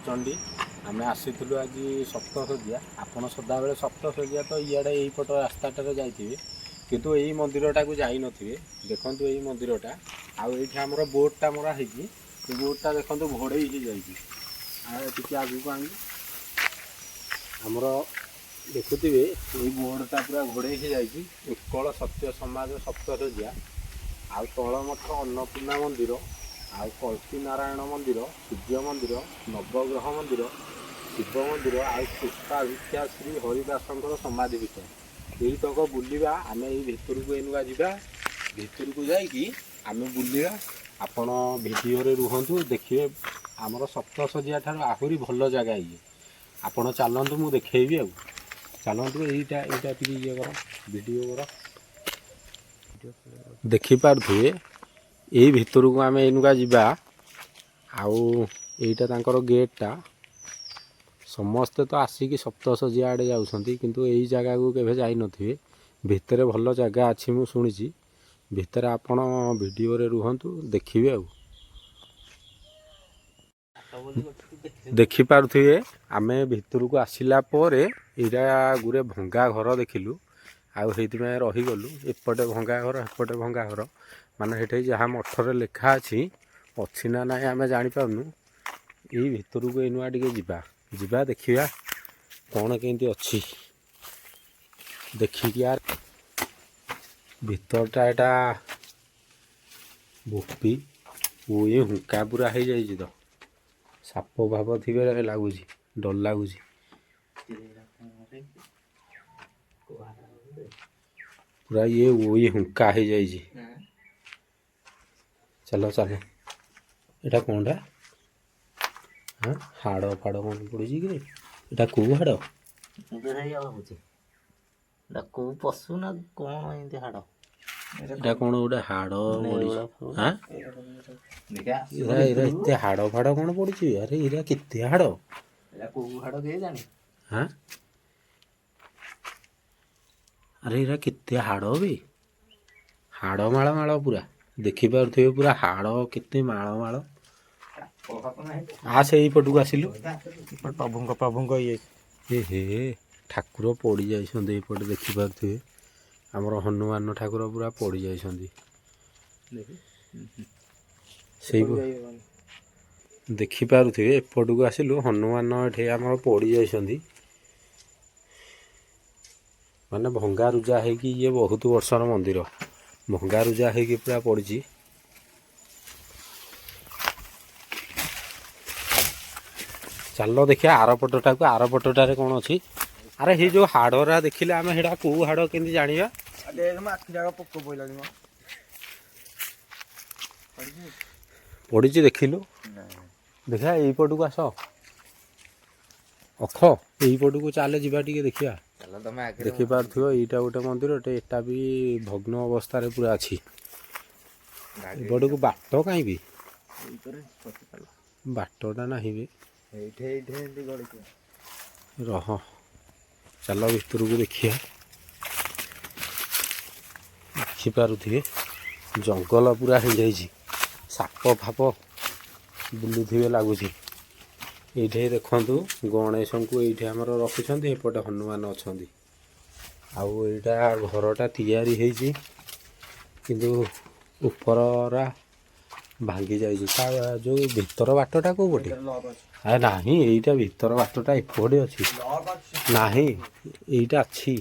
ଚଣ୍ଡୀ। ଆମେ ଆସିଥିଲୁ ଆଜି ସପ୍ତଶଯ୍ୟା। ଆପଣ ସଦାବେଳେ ସପ୍ତଶଯ୍ୟା ତ ଇଆଡ଼େ ଏଇପଟ ରାସ୍ତାଟାରେ ଯାଇଥିବେ, କିନ୍ତୁ ଏଇ ମନ୍ଦିରଟାକୁ ଯାଇନଥିବେ। ଦେଖନ୍ତୁ ଏଇ ମନ୍ଦିରଟା। ଆଉ ଏଇଠି ଆମର ବୋର୍ଡ଼ଟା ମରା ହେଇଛି। ଏ ବୋର୍ଡ଼ଟା ଦେଖନ୍ତୁ, ଘୋଡ଼େଇ ହେଇଯାଇଛି। ଆଉ ଟିକେ ଆଗକୁ ଆଣି ଆମର ଦେଖୁଥିବେ, ଏଇ ବୋର୍ଡ଼ଟା ପୁରା ଘୋଡ଼େଇ ହେଇଯାଇଛି। ଉତ୍କଳ ସତ୍ୟ ସମାଜ ସପ୍ତଶଯ୍ୟା, ଆଉ ତଳମଠ ଅନ୍ନପୂର୍ଣ୍ଣା ମନ୍ଦିର, ଆଉ କଳ୍କୀ ନାରାୟଣ ମନ୍ଦିର, ସୂର୍ଯ୍ୟ ମନ୍ଦିର, ନବଗ୍ରହ ମନ୍ଦିର, ଶିବ ମନ୍ଦିର, ଆଉ ପୁଷ୍ପାଭିକ୍ଷା ଶ୍ରୀ ହରିଦାସଙ୍କର ସମାଧି ପୀଠ। ଏଇତକ ବୁଲିବା ଆମେ। ଏଇ ଭିତରକୁ ଏଇନୁକା ଯିବା। ଭିତରକୁ ଯାଇକି ଆମେ ବୁଲିବା। ଆପଣ ଭିଡ଼ିଓରେ ରୁହନ୍ତୁ, ଦେଖିବେ ଆମର ସପ୍ତଶଯ୍ୟା ଠାରୁ ଆହୁରି ଭଲ ଜାଗା ଇଏ। ଆପଣ ଚାଲନ୍ତୁ, ମୁଁ ଦେଖେଇବି। ଆଉ ଚାଲନ୍ତୁ, ଏଇଟା ଏଇଟା ଟିକେ ଇଏ କର, ଭିଡ଼ିଓ କର। ଦେଖିପାରୁଥିବେ, ଏଇ ଭିତରକୁ ଆମେ ଏଇନୁକା ଯିବା। ଆଉ ଏଇଟା ତାଙ୍କର ଗେଟ୍ଟା। ସମସ୍ତେ ତ ଆସିକି ସପ୍ତଶଯ୍ୟା ଆଡ଼େ ଯାଉଛନ୍ତି, କିନ୍ତୁ ଏଇ ଜାଗାକୁ କେବେ ଯାଇନଥିବେ। ଭିତରେ ଭଲ ଜାଗା ଅଛି, ମୁଁ ଶୁଣିଛି। ଭିତରେ ଆପଣ ଭିଡ଼ିଓରେ ରୁହନ୍ତୁ, ଦେଖିବେ। ଆଉ ଦେଖିପାରୁଥିବେ, ଆମେ ଭିତରକୁ ଆସିଲା ପରେ ଏଇଟା ଗୁରେ ଭଙ୍ଗା ଘର ଦେଖିଲୁ, ଆଉ ସେଇଥିପାଇଁ ରହିଗଲୁ। ଏପଟେ ଭଙ୍ଗା ଘର, ଏପଟେ ଭଙ୍ଗା ଘର। ମାନେ ସେଠି ଯାହା ମଠରେ ଲେଖା ଅଛି, ଅଛି ନା ନାହିଁ ଆମେ ଜାଣିପାରୁନୁ। ଏଇ ଭିତରକୁ ଏଇନୁଆ ଟିକେ ଯିବା ଯିବା, ଦେଖିବା କ'ଣ କେମିତି ଅଛି। ଦେଖିକି ଆର ଭିତରଟା ଏଇଟା ବୋପି ଇଏ ହୁଙ୍କା ପୁରା ହେଇଯାଇଛି ତ। ସାପ ଭାବ ଥିବେ ଲାଗୁଛି, ଡର ଲାଗୁଛି ପୁରା। ଇଏ ଇଏ ହୁଙ୍କା ହେଇଯାଇଛି। ଚାଲ ଚାଲ। ଏଇଟା କ'ଣଟା? ହଁ, ହାଡ଼ ଫାଡ଼ କ'ଣ ପଡ଼ିଛି କି? ଏଇଟା କୋଉ ହାଡ଼? ମୁଁ ତ ସେଇଆ ଭାବୁଛି, ଏଟା କୋଉ ପଶୁ ନା କ'ଣ ଏମିତି ହାଡ଼? ଏଇଟା କ'ଣ ଗୋଟେ ହାଡ଼ ପଡ଼ିଛି? ଆଁ? ଦେଖିଆ। ଏରା ଏରା ଏତେ ହାଡ଼ ଫାଡ଼ କ'ଣ ପଡ଼ିଛି? ଆରେ, ଏରା କେତେ ହାଡ଼! ଏଟା କୋଉ ହାଡ଼ କିଏ ଜାଣି। ହାଁ, ଆରେ, ଏରା କେତେ ହାଡ଼ ବେ! ହାଡ଼ ମାଳ ମାଳ ପୁରା। ଦେଖିପାରୁଥିବେ, ପୁରା ହାଡ଼ କେତେ ମାଳ ମାଳ। ଆ, ସେଇପଟକୁ ଆସିଲୁ। ପ୍ରଭୁଙ୍କ ପ୍ରଭୁଙ୍କ ଇଏ। ଏ ହେ, ଠାକୁର ପଡ଼ି ଯାଇଛନ୍ତି ଏଇପଟେ। ଦେଖିପାରୁଥିବେ, ଆମର ହନୁମାନ ଠାକୁର ପୁରା ପଡ଼ି ଯାଇଛନ୍ତି ସେଇ। ଦେଖିପାରୁଥିବେ, ଏପଟକୁ ଆସିଲୁ, ହନୁମାନ ଏଠି ଆମର ପଡ଼ି ଯାଇଛନ୍ତି। ମାନେ ଭଙ୍ଗା ରୁଜା ହେଇକି, ଇଏ ବହୁତ ବର୍ଷର ମନ୍ଦିର, ଭଙ୍ଗା ରୁଜା ହେଇକି ପୁରା ପଡ଼ିଛି। ଚାଲ ଦେଖିବା ଆର ପଟଟାକୁ। ଆର ପଟଟାରେ କ'ଣ ଅଛି? ଆରେ, ସେଇ ଯୋଉ ହାଡ଼ରା ଦେଖିଲେ ଆମେ, ସେଇଟା କୋଉ ହାଡ଼ କେମିତି ଜାଣିବା? ଦେଖ, ମୋ ଆଖି ଯାକ ପୋକ ପଇଲାଣି ମ। ପଡ଼ିଛି ଦେଖିଲୁ? ଦେଖିବା, ଏଇପଟକୁ ଆସ ଅଖ, ଏଇପଟକୁ ଚାଲେ, ଯିବା ଟିକେ ଦେଖିବା। ଚାଲ ତମେ ଆଗରେ। ଦେଖିପାରୁଥିବ, ଏଇଟା ଗୋଟେ ମନ୍ଦିରଟେ। ଏଟା ବି ଭଗ୍ନ ଅବସ୍ଥାରେ ପୁରା ଅଛି। ଏପଟକୁ ବାଟ କାହିଁ ବି? ବାଟଟା ନାହିଁ ବି। ଏଇଠି ଏଇଠି ଏମିତି ଗଳିକି। ରହ, ଚାଲ ଭିତରକୁ ଦେଖିବା। ଦେଖିପାରୁଥିବେ, ଜଙ୍ଗଲ ପୁରା ହେଇଯାଇଛି। ସାପ ଫାପ ବୁଲୁଥିବେ ଲାଗୁଛି। ଏଇଠି ଦେଖନ୍ତୁ, ଗଣେଶଙ୍କୁ ଏଇଠି ଆମର ରଖିଛନ୍ତି। ଏପଟେ ହନୁମାନ ଅଛନ୍ତି। ଆଉ ଏଇଟା ଘରଟା ତିଆରି ହେଇଛି, କିନ୍ତୁ ଉପରରା ଭାଙ୍ଗି ଯାଇଛି। ତା ଯୋଉ ଭିତର ବାଟଟା କୋଉ ପଟେ? ଲକ୍ ଅଛି। ଆରେ ନାହିଁ, ଏଇଟା ଭିତର ବାଟଟା ଏପଟେ ଅଛି। ଲକ୍ ଅଛି। ନାହିଁ, ଏଇଟା ଅଛି।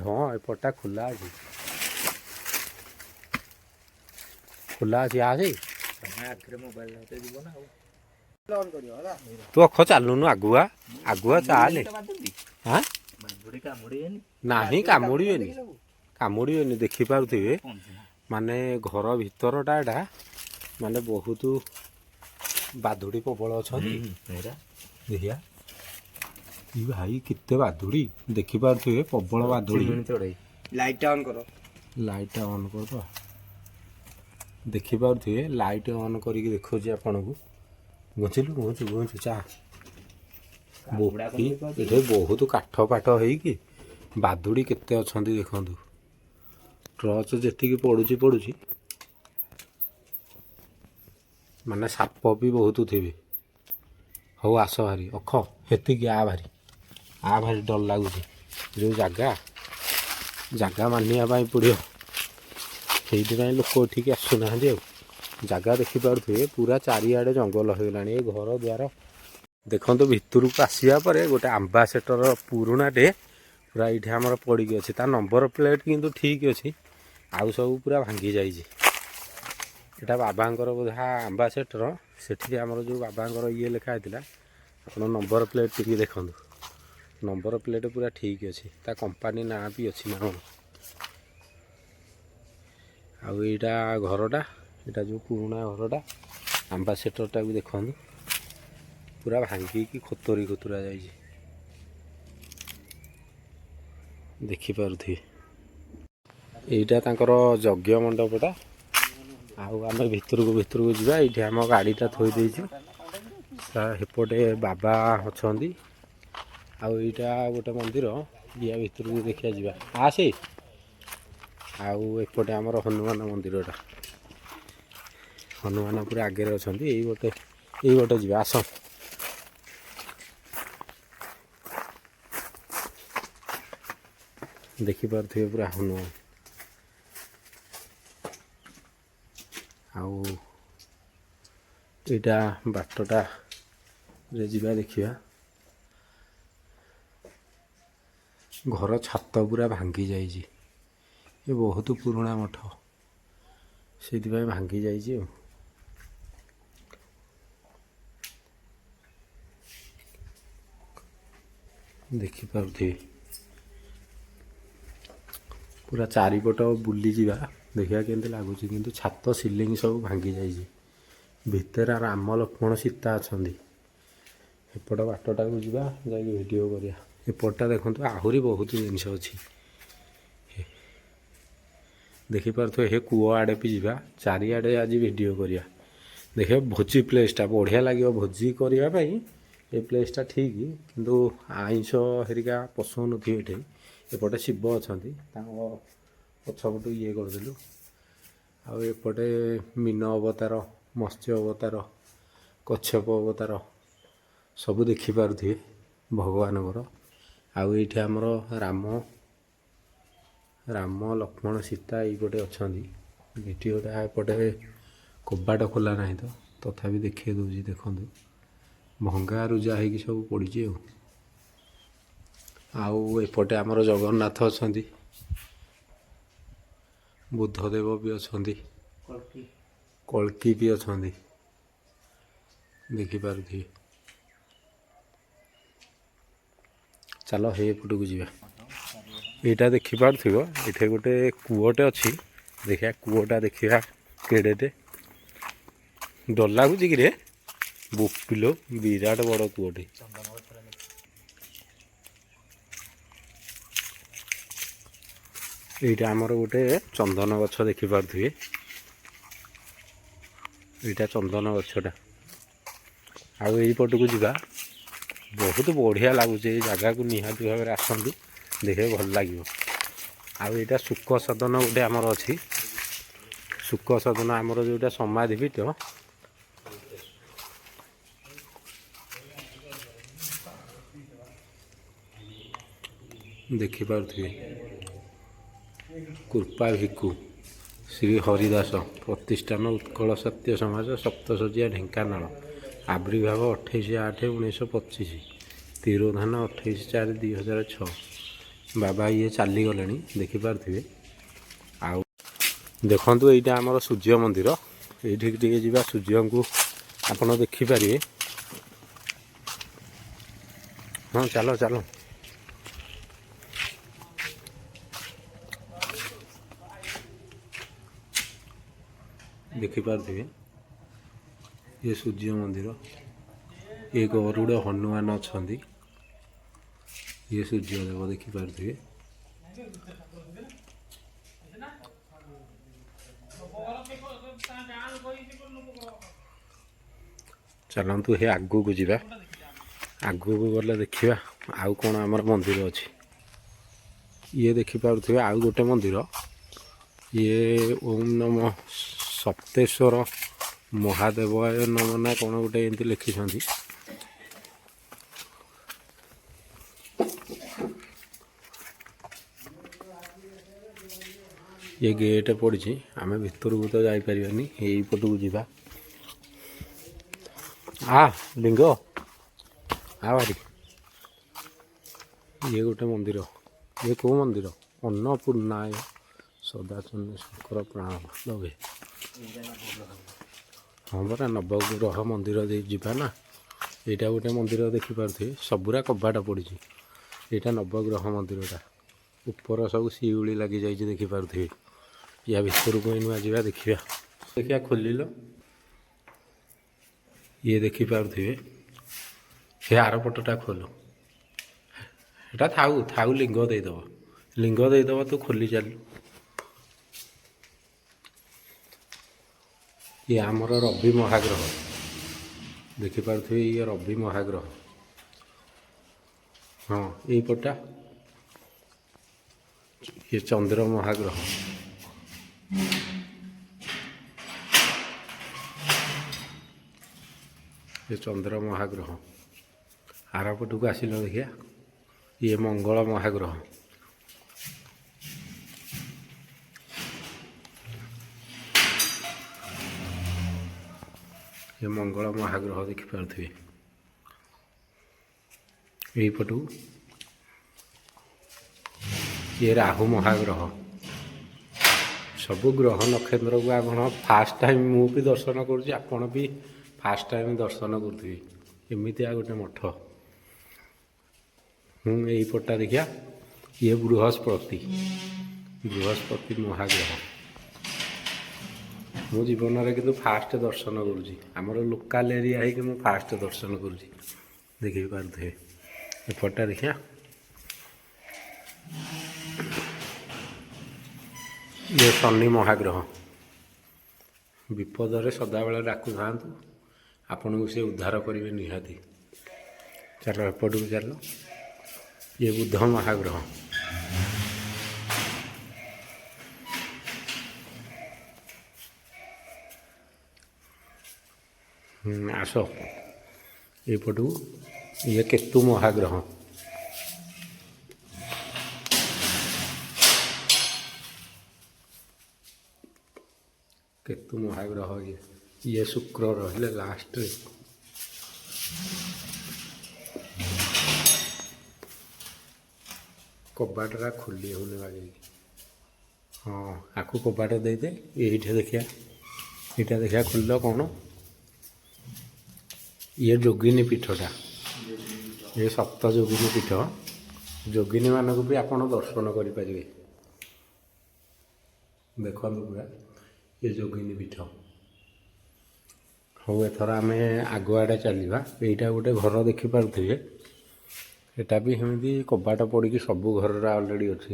ହଁ, ଏପଟଟା ଖୋଲା ଅଛି, ଖୋଲା ଅଛି। ଆସେ। ତମେ ଆଗରେ ମୋବାଇଲ ଧରିତେ ଯିବ ନା ଆଉ। ଅନ୍ କରିବ ହେଲା। ତୁ ଅଖ ଚାଲୁନୁ, ଆଗୁଆ ଆଗୁଆ ଚାଲେ। ଆଁ? ବାଙ୍ଗୁଡ଼ି କାମୁଡ଼ିବେନି? ନାହିଁ, କାମୁଡ଼ିବେନି, କାମୁଡ଼ିବେନି। ଦେଖିପାରୁଥିବେ, ମାନେ ଘର ଭିତରଟା ଏଟା। ମାନେ ବହୁତ ବାଦୁଡ଼ି ପ୍ରବଳ ଅଛନ୍ତି। ଏଇଟା। ଦେଖିଆ, ଇ ଭାଇ, କେତେ ବାଦୁଡ଼ି! ଦେଖିପାରୁଥିବେ, ପ୍ରବଳ ବାଦୁଡ଼ି। ଚଢ଼େଇ। ଲାଇଟଟା ଅନ୍ କର। ଲାଇଟଟା ଅନ୍ କରିଦବା। ଦେଖିପାରୁଥିବେ, ଲାଇଟ୍ ଅନ୍ କରିକି ଦେଖାଉଛି ଆପଣଙ୍କୁ। ଘୁଞ୍ଚିଲୁ, ଘୁଞ୍ଚୁ ଘୁଞ୍ଚୁ ଚା ବୋପି। ଏଠି ବହୁତ କାଠ ପାଠ ହେଇକି ବାଦୁଡ଼ି କେତେ ଅଛନ୍ତି ଦେଖନ୍ତୁ। ଟର୍ଚ୍ଚ ଯେତିକି ପଡ଼ୁଛି ପଡ଼ୁଛି, ମାନେ ସାପ ବି ବହୁତ ଥିବେ। ହଉ ଆସ ଭାରି ଅଖ, ହେତିକି ଆ ଭାରି, ଆ ଭାରି। ଡର ଲାଗୁଛି ଯେଉଁ ଜାଗା, ଜାଗା ମାନିବା ପାଇଁ ପଡ଼ିବ। ସେଇଥିପାଇଁ ଲୋକ ଏଠିକି ଆସୁନାହାନ୍ତି। ଆଉ ଜାଗା ଦେଖିପାରୁଥିବେ, ପୁରା ଚାରିଆଡ଼େ ଜଙ୍ଗଲ ହେଇଗଲାଣି। ଏ ଘର ଦ୍ୱାର ଦେଖନ୍ତୁ। ଭିତରକୁ ଆସିବା ପରେ ଗୋଟେ ଆମ୍ବାସେଟର ପୁରୁଣାଟେ ପୁରା ଏଇଠି ଆମର ପଡ଼ିକି ଅଛି। ତା ନମ୍ବର ପ୍ଲେଟ୍ କିନ୍ତୁ ଠିକ୍ ଅଛି, ଆଉ ସବୁ ପୁରା ଭାଙ୍ଗି ଯାଇଛି। ଏଇଟା ବାବାଙ୍କର ବୋଧେ ଆମ୍ବାସେଟର। ସେଠି ଆମର ଯେଉଁ ବାବାଙ୍କର ଇଏ ଲେଖା ହେଇଥିଲା। ଆପଣ ନମ୍ବର ପ୍ଲେଟ୍ ଟିକେ ଦେଖନ୍ତୁ। ନମ୍ବର ପ୍ଲେଟ୍ ପୁରା ଠିକ୍ ଅଛି, ତା କମ୍ପାନୀ ନାଁ ବି ଅଛି ନା କ'ଣ। ଆଉ ଏଇଟା ଘରଟା, ଏଇଟା ଯେଉଁ ପୁରୁଣା ଘରଟା, ଆମ୍ବାସେଟରଟାକୁ ଦେଖନ୍ତୁ, ପୁରା ଭାଙ୍ଗିକି ଖୋତରି ଖୋତୁରା ଯାଇଛି, ଦେଖିପାରୁଥିବେ। ଏଇଟା ତାଙ୍କର ଯଜ୍ଞ ମଣ୍ଡପଟା। ଆଉ ଆମେ ଭିତରକୁ ଭିତରକୁ ଯିବା। ଏଇଠି ଆମ ଗାଡ଼ିଟା ଥୋଇ ଦେଇଛୁ। ହେପଟେ ବାବା ଅଛନ୍ତି। ଆଉ ଏଇଟା ଗୋଟେ ମନ୍ଦିର ୟା ଭିତରକୁ ଦେଖିବା ଯିବା, ଆସେ। ଆଉ ଏପଟେ ଆମର ହନୁମାନ ମନ୍ଦିରଟା, ହନୁମାନ ପୁରା ଆଗରେ ଅଛନ୍ତି। ଏଇ ଗୋଟେ, ଏଇ ଗୋଟେ ଯିବା, ଆସ। ଦେଖିପାରୁଥିବେ ପୁରା ହନୁମାନ। ଆଉ ଏଇଟା ବାଟଟା ରେ ଯିବା, ଦେଖିବା। ଘର ଛାତ ପୁରା ଭାଙ୍ଗି ଯାଇଛି। ଏ ବହୁତ ପୁରୁଣା ମଠ, ସେଇଥିପାଇଁ ଭାଙ୍ଗି ଯାଇଛି। ଆଉ ଦେଖିପାରୁଥିବେ, ପୁରା ଚାରିପଟ ବୁଲିଯିବା, ଦେଖିବା କେମିତି ଲାଗୁଛି। କିନ୍ତୁ ଛାତ ସିଲିଂ ସବୁ ଭାଙ୍ଗି ଯାଇଛି। ଭିତରେ ରାମ ଲକ୍ଷ୍ମଣ ସୀତା ଅଛନ୍ତି। ଏପଟ ବାଟଟାକୁ ଯିବା, ଯାଇକି ଭିଡ଼ିଓ କରିବା। ଏପଟଟା ଦେଖନ୍ତୁ, ଆହୁରି ବହୁତ ଜିନିଷ ଅଛି, ଦେଖିପାରୁଥିବେ। ହେ କୂଅ ଆଡ଼େ ବି ଯିବା। ଚାରିଆଡ଼େ ଆଜି ଭିଡ଼ିଓ କରିବା, ଦେଖିବା। ଭୋଜି ପ୍ଲେସ୍ଟା ବଢ଼ିଆ ଲାଗିବ ଭୋଜି କରିବା ପାଇଁ, ଏ ପ୍ଲେସ୍ଟା ଠିକ୍। କିନ୍ତୁ ଆଇଁଷ ହେରିକା ପଶଉନଥିବେ ଏଠି। ଏପଟେ ଶିବ ଅଛନ୍ତି, ତାଙ୍କ ପଛପଟୁ ଇଏ କରିଦେଲୁ। ଆଉ ଏପଟେ ମୀନ ଅବତାର, ମତ୍ସ୍ୟ ଅବତାର, କଚ୍ଛପ ଅବତାର ସବୁ ଦେଖିପାରୁଥିବେ ଭଗବାନଙ୍କର। ଆଉ ଏଇଠି ଆମର ରାମ ରାମ ଲକ୍ଷ୍ମଣ ସୀତା ଏଇପଟେ ଅଛନ୍ତି। ଭିଡ଼ିଓଟା ଏପଟେ କବାଟ ଖୋଲା ନାହିଁ ତ, ତଥାପି ଦେଖେଇ ଦେଉଛି। ଦେଖନ୍ତୁ, ଭଙ୍ଗା ରୁଜା ହେଇକି ସବୁ ପଡ଼ିଛି। ଆଉ ଆଉ ଏପଟେ ଆମର ଜଗନ୍ନାଥ ଅଛନ୍ତି, ବୁଦ୍ଧଦେବ ବି ଅଛନ୍ତି, କଳ୍କି ବି ଅଛନ୍ତି, ଦେଖିପାରୁଥିବେ। ଚାଲ ହେ ଏପଟକୁ ଯିବା। ଏଇଟା ଦେଖିପାରୁଥିବ, ଏଠି ଗୋଟେ କୂଅଟେ ଅଛି। ଦେଖିବା, କୂଅଟା ଦେଖିବା କେଡ଼େଟେ। ଡର ଲାଗୁଛି କିରେ? ବୋପିଲୋ, ବିରାଟ ବଡ଼ କୂଅଟେ। ଏଇଟା ଆମର ଗୋଟେ ଚନ୍ଦନ ଗଛ, ଦେଖିପାରୁଥିବେ। ଏଇଟା ଚନ୍ଦନ ଗଛଟା। ଆଉ ଏଇପଟକୁ ଯିବା। ବହୁତ ବଢ଼ିଆ ଲାଗୁଛି। ଏଇ ଜାଗାକୁ ନିହାତି ଭାବରେ ଆସନ୍ତୁ, ଦେଖିବେ ଭଲ ଲାଗିବ। ଆଉ ଏଇଟା ଶୁକ ସଦନ ଗୋଟେ ଆମର ଅଛି। ଶୁକ ସଦନ ଆମର ଯେଉଁଟା ସମାଧି ପୀଠ। ଦେଖିପାରୁଥିବେ, କୃପା ଭିକୁ ଶ୍ରୀ ହରିଦାସ ପ୍ରତିଷ୍ଠାନ, ଉତ୍କଳ ସତ୍ୟ ସମାଜ, ସପ୍ତଶଯ୍ୟା, ଢେଙ୍କାନାଳ। ଆବିର୍ଭାବ 28/8/1925, ତିରୋଧାନ 28/4/2006। ବାବା ଇଏ ଚାଲିଗଲେଣି, ଦେଖିପାରୁଥିବେ। ଆଉ ଦେଖନ୍ତୁ, ଏଇଟା ଆମର ସୂର୍ଯ୍ୟ ମନ୍ଦିର। ଏଇଠିକି ଟିକେ ଯିବା, ସୂର୍ଯ୍ୟଙ୍କୁ ଆପଣ ଦେଖିପାରିବେ। ହଁ, ଚାଲ ଚାଲ। ଦେଖିପାରୁଥିବେ, ଇଏ ସୂର୍ଯ୍ୟ ମନ୍ଦିର। ଇଏ ଗରୁଡ଼ ହନୁମାନ ଅଛନ୍ତି। ଇଏ ସୂର୍ଯ୍ୟଦେବ, ଦେଖିପାରୁଥିବେ। ଚାଲନ୍ତୁ ହେ ଆଗକୁ ଯିବା। ଆଗକୁ ଗଲେ ଦେଖିବା ଆଉ କ'ଣ ଆମର ମନ୍ଦିର ଅଛି। ଇଏ ଦେଖିପାରୁଥିବେ ଆଉ ଗୋଟେ ମନ୍ଦିର। ଇଏ ଓମ୍ ନମ ସପ୍ତେଶ୍ୱର ମହାଦେବାୟ ନମ ନା କ'ଣ ଗୋଟେ ଏମିତି ଲେଖିଛନ୍ତି। ଇଏ ଗେଟ୍ ପଡ଼ିଛି, ଆମେ ଭିତରକୁ ତ ଯାଇପାରିବାନି, ଏଇପଟକୁ ଯିବା। ଆ ଲିଙ୍ଗ ଆ ଭାରି। ଇଏ ଗୋଟେ ମନ୍ଦିର। ଇଏ କେଉଁ ମନ୍ଦିର? ଅନ୍ନପୂର୍ଣ୍ଣାୟ ସଦାଚନ୍ଦ ଶଙ୍କର ପ୍ରାଣ ଲଭେ। ହଁ ପରା, ନବଗ୍ରହ ମନ୍ଦିର ଦେଇ ଯିବା ନା। ଏଇଟା ଗୋଟେ ମନ୍ଦିର ଦେଖିପାରୁଥିବେ, ସବୁରା କବାଟ ପଡ଼ିଛି। ଏଇଟା ନବଗ୍ରହ ମନ୍ଦିରଟା, ଉପର ସବୁ ଶିଉଳି ଲାଗିଯାଇଛି ଦେଖିପାରୁଥିବେ। ୟା ଭିତରକୁ ଏଇନୁଆ ଯିବା, ଦେଖିବା। ଦେଖିବା ଖୋଲିଲ। ଇଏ ଦେଖିପାରୁଥିବେ, ସେ ଆର ପଟଟା ଖୋଲ। ଏଟା ଥାଉ ଥାଉ, ଲିଙ୍ଗ ଦେଇଦେବ, ଲିଙ୍ଗ ଦେଇଦେବ, ତୁ ଖୋଲି ଚାଲୁ। ଇଏ ଆମର ରବି ମହାଗ୍ରହ ଦେଖିପାରୁଥିବେ, ଇଏ ରବି ମହାଗ୍ରହ। ହଁ, ଏଇପଟଟା ଇଏ ଚନ୍ଦ୍ର ମହାଗ୍ରହ। ଇଏ ଚନ୍ଦ୍ର ମହାଗ୍ରହ। ଆରପଟକୁ ଆସିଲ ଦେଖିବା, ଇଏ ମଙ୍ଗଳ ମହାଗ୍ରହ। ଇଏ ମଙ୍ଗଳ ମହାଗ୍ରହ ଦେଖିପାରୁଥିବେ। ଏଇପଟକୁ ଇଏ ରାହୁ ମହାଗ୍ରହ। ସବୁ ଗ୍ରହ ନକ୍ଷତ୍ରକୁ ଆପଣ ଫାଷ୍ଟ ଟାଇମ୍ ମୁଁ ବି ଦର୍ଶନ କରୁଛି, ଆପଣ ବି ଫାଷ୍ଟ ଟାଇମ୍ ଦର୍ଶନ କରୁଥିବେ। ଏମିତିଆ ଗୋଟେ ମଠ। ଏଇପଟଟା ଦେଖିବା, ଇଏ ବୃହସ୍ପତି, ବୃହସ୍ପତି ମହାଗ୍ରହ। ମୁଁ ଜୀବନରେ କିନ୍ତୁ ଫାଷ୍ଟ ଦର୍ଶନ କରୁଛି, ଆମର ଲୋକାଲ ଏରିଆ ହେଇକି ମୁଁ ଫାଷ୍ଟ ଦର୍ଶନ କରୁଛି, ଦେଖିପାରୁଥିବେ। ଏପଟଟା ଦେଖିବା, ଇଏ ଶନି ମହାଗ୍ରହ। ବିପଦରେ ସଦାବେଳେ ଡାକୁଥାନ୍ତୁ, ଆପଣଙ୍କୁ ସେ ଉଦ୍ଧାର କରିବେ ନିହାତି। ଚାଲ ଏପଟକୁ ଚାଲ। ଇଏ ବୁଧ ମହାଗ୍ରହ। ଆସ ଏପଟକୁ। ଇଏ କେତୁ ମହାଗ୍ରହ। କେତୁ ମହାଗ୍ରହ ଇଏ। ଇଏ ଶୁକ୍ର ରହିଲେ ଲାଷ୍ଟରେ। କବାଟଟା ଖୋଲି ହେଉନି ବାଗେଇକି। ହଁ, ଆକୁ କବାଟ ଦେଇଦେ। ଏଇଠି ଦେଖିବା, ଏଇଟା ଦେଖିବା ଖୋଲିଲ କ'ଣ। ଇଏ ଯୋଗିନୀ ପୀଠଟା, ଇଏ ସପ୍ତ ଯୋଗିନୀ ପୀଠ। ଯୋଗିନୀମାନଙ୍କୁ ବି ଆପଣ ଦର୍ଶନ କରିପାରିବେ। ଦେଖନ୍ତୁ ପୁରା ଇଏ ଯୋଗିନୀ ପୀଠ। ହଉ, ଏଥର ଆମେ ଆଗ ଆଡ଼େ ଚାଲିବା। ଏଇଟା ଗୋଟେ ଘର ଦେଖିପାରୁଥିବେ, ଏଟା ବି ସେମିତି କବାଟ ପଡ଼ିକି ସବୁ ଘରର ଅଲରେଡ଼ି ଅଛି।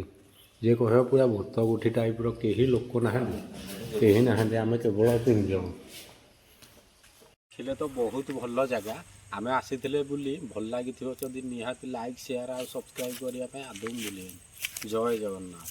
ଯିଏ କହିବ ପୁରା ଭୂତ ଗୁଠି ଟାଇପ୍ର, କେହି ଲୋକ ନାହାନ୍ତି, କେହି ନାହାନ୍ତି, ଆମେ କେବଳ 3 ଜଣ। ଦେଖିଲେ ତ ବହୁତ ଭଲ ଜାଗା, ଆମେ ଆସିଥିଲେ ବୁଲି। ଭଲ ଲାଗିଥିବ ଯଦି ନିହାତି ଲାଇକ୍, ସେୟାର ଆଉ ସବସ୍କ୍ରାଇବ୍ କରିବା ପାଇଁ ଆଦୌ ଭୁଲିବେନି। ଜୟ ଜଗନ୍ନାଥ।